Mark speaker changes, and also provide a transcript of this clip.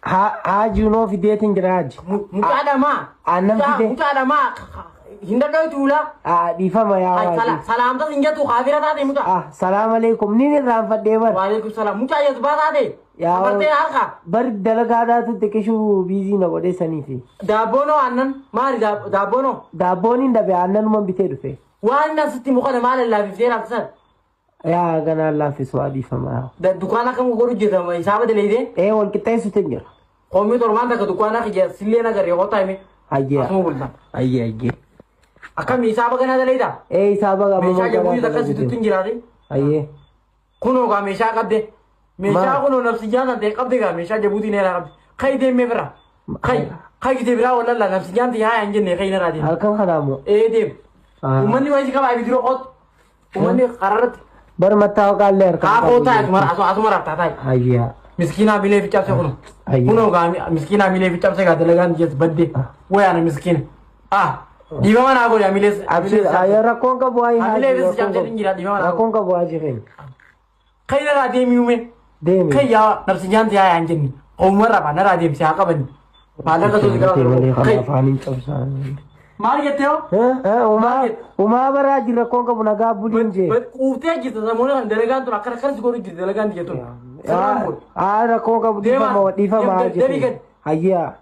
Speaker 1: Haajii noo fideetiin jira haaji.
Speaker 2: Mucaa dhamaa.
Speaker 1: Aannan fide.
Speaker 2: Mucaa dhamaa. Hin dadhabitu ulaa.
Speaker 1: Ah, dhiifama yaa waajii.
Speaker 2: Salaamtas hin jettu kaafira taate mucaa.
Speaker 1: Ah, salaam alaikum. Nin irraanfadhee bar.
Speaker 2: Waalaikum salaam. Mucaa jazbaa taate.
Speaker 1: Yaa
Speaker 2: Safartee harka.
Speaker 1: Bar dalagaadhaatu xiqqishuu biizii na godhee saniifi.
Speaker 2: Daabboonoo aannan maali daabboonoo?
Speaker 1: Daabboon hin dhabe aannanuman bitee dhufe.
Speaker 2: Waan inni asitti mukana maal laafiftee laaftisan?
Speaker 1: Yaa ganaan laaffisu haa dhiifama.
Speaker 2: Dukkaana akkam godhu jirta hisaaba daleeytee?
Speaker 1: Ee wal qixxeessutu hin jira.
Speaker 2: Qoomii torbaan takka dukkaana kiyya sillee nagarree kottaa hime.
Speaker 1: Hayyee.
Speaker 2: Asuma bulta.
Speaker 1: Hayyee hayyee.
Speaker 2: Akkami hisaaba ganaa daleeyta?
Speaker 1: Ee hisaaba gama
Speaker 2: Meeshaa jabuutii takka situtti hin jiraate.
Speaker 1: Hayyee.
Speaker 2: Kunoo gaa meeshaa qabde. Meeshaa
Speaker 1: Maal?
Speaker 2: kunoo nafsiyyaan tan ta'e qabde gaa meeshaa jabuutii neeraa qabde. Kai deemee bira. Kai kai gitee biraa wallallaa nafsiyyaan ta'e haa hin jenne kai narraa deeme.
Speaker 1: Halkan kanaa moo?
Speaker 2: Ee deem.
Speaker 1: Ah.
Speaker 2: Uummanni wayii si qabaa ibidiro qotu. Uummanni kararratti.
Speaker 1: Bar mattaawaqaallee harkaan
Speaker 2: Haa koo taa'e asuma asuma raftaa taa'e.
Speaker 1: Hayyee.
Speaker 2: Miskiinaa milee fi cabse kuno.
Speaker 1: Hayyee.
Speaker 2: Kunoo gaa miskiinaa milee fi cabse gaa dalagaan jees badde. Wayaana miskiina. Ah dhiifama naa godhi amilees.
Speaker 1: Abshir ayya rakkoon qabu waayee
Speaker 2: Amilee
Speaker 1: haajii
Speaker 2: fi cabse hin jira dhiifama naa
Speaker 1: rakkoon
Speaker 2: godhi.
Speaker 1: qabu haajii keenya.
Speaker 2: Kan irraa deemi uume.
Speaker 1: Deemi.
Speaker 2: Kan yaa nafsi nyaanti yaa hin jenne. Oomuma rafaa narraa deemsi haa qabani. Maallaqa tolti
Speaker 1: Malee
Speaker 2: qaba.
Speaker 1: kan
Speaker 2: Kai
Speaker 1: afaan hin cabsaan.
Speaker 2: maal jettee hoo?
Speaker 1: Umaa umaa baraa jira rakkoon qabu nagaa buliin jee.
Speaker 2: Quuftee jirta sammuu kan dalagaan tun akkana akkanas godhu jirti dalagaan tiyya tun. Sirraan godhu.
Speaker 1: Haa rakkoon qabu
Speaker 2: Deemaa.
Speaker 1: dhiifama dhiifama
Speaker 2: Deem-
Speaker 1: haajii
Speaker 2: deemii
Speaker 1: keenya.
Speaker 2: gad.
Speaker 1: Hayyaa.